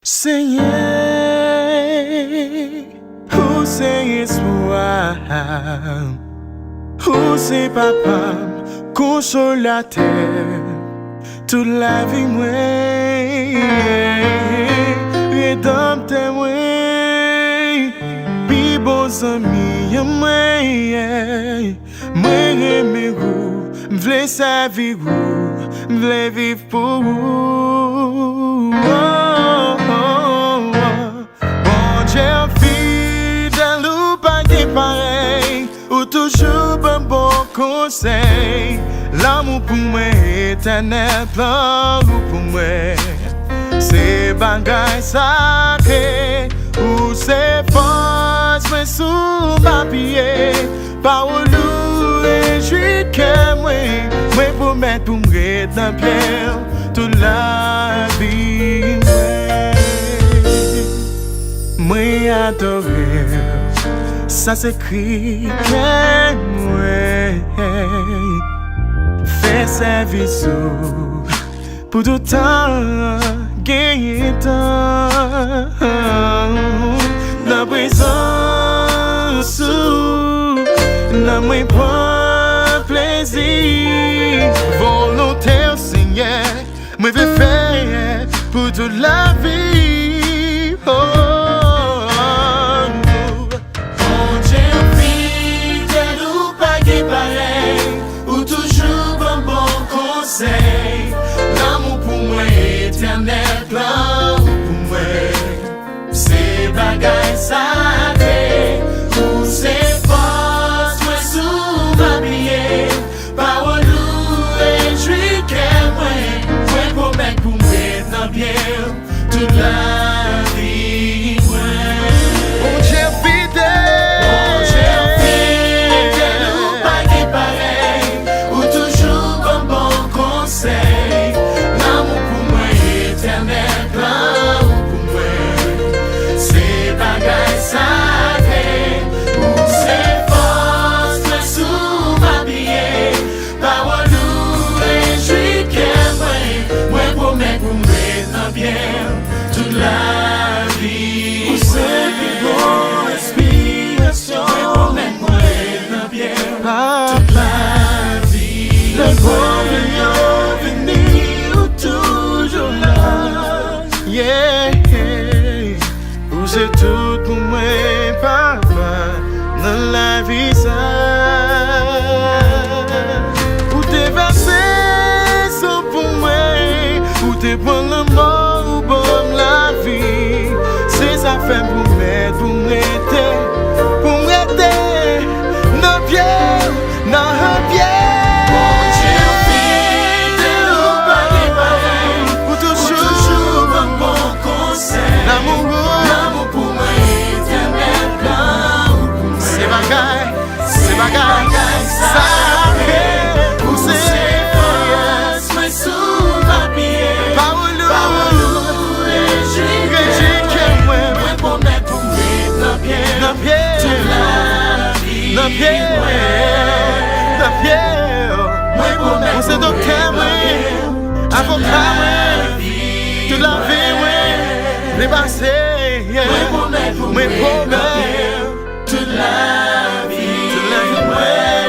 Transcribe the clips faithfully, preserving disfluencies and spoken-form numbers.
Senyè, ou se espwa m, ou se papa m, konsolatè m, tout lavi mwen, redanmtè mwen, pi bon zanmi an mwen. Mwen renmen ou, m vle sèvi ou, m vle viv pou ou. Oh, oh, oh. Bondye fidèl, ou pa gen parèy, ou toujou ban m bon konsèy. Lanmou pou mwen etènèl, plan ou pou mwen se bagay sakre. Ou se fòs mwen sou m apiye. Pawòl ou rejwi kè mwen. Mwen pwomèt pou m ret nan pye w tout lavi mwen. Mwen adore w, sa se kri kè mwen. Fè sèvis ou pou toutan, genyen tan nan prezans ou. Nan mwen pran plezi, volonte w, Senyè, mwen vle fè pou tout lavi. Oh, Bondye fidèl, ou pa gen parèy, ou toujou ban m bon konsèy. Lanmou pou mwen etènèl, plan ou pou mwen se bagay sakre. Ou se fòs mwen sou m apiye. Pawòl ou rejwi kè mwen. Mwen pwomèt pou m ret nan pye w tout lavi mwen. Bondye fidèl. Bondye fidèl, ou pa gen parèy, ou toujou ban m bon konsèy. Lanmou pou mwen etènèl, plan ou pou mwen se bagay sakre. Ou se fòs mwen sou m apiye. Pawòl ou rejwi kè mwen. Mwen pwomèt pou m ret nan pye w tout lavi. Ou se pi bon enspirasyon. Mwen pwomèt pou m ret nan pye w tout lavi. Le bon milye vini, ou toujou la. Yeah. Ou se tout pou mwen, papa, nan lavi sa. Ou te vèse san pou mwen, ou te pran lanmò, ou ban m lavi. Se sa fè m pwomèt pou m rete, pou m rete nan pye w. Nan pye. Bondye fidèl, ou pa gen parèy. Ou toujou, ou toujou ban m bon konsèy. Lanmou ou. Lanmou pou mwen etènèl, plan ou pou mwen. Se bagay, se bagay sakre. Ou se fòs mwen sou m apiye. Pawòl ou. Pawòl ou rejwi kè mwen. Mwen pwomèt pou m ret nan pye. Nan pye. Tout lavi. Nan pye, nan pye. Ou se doktè mwen, avoka mwen, tout lavi mwen, le pase, yeah. Mwen pwomèt, tout lavi, tout lavi mwen.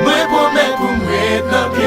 Mwen pwomèt pou m ret nan pye.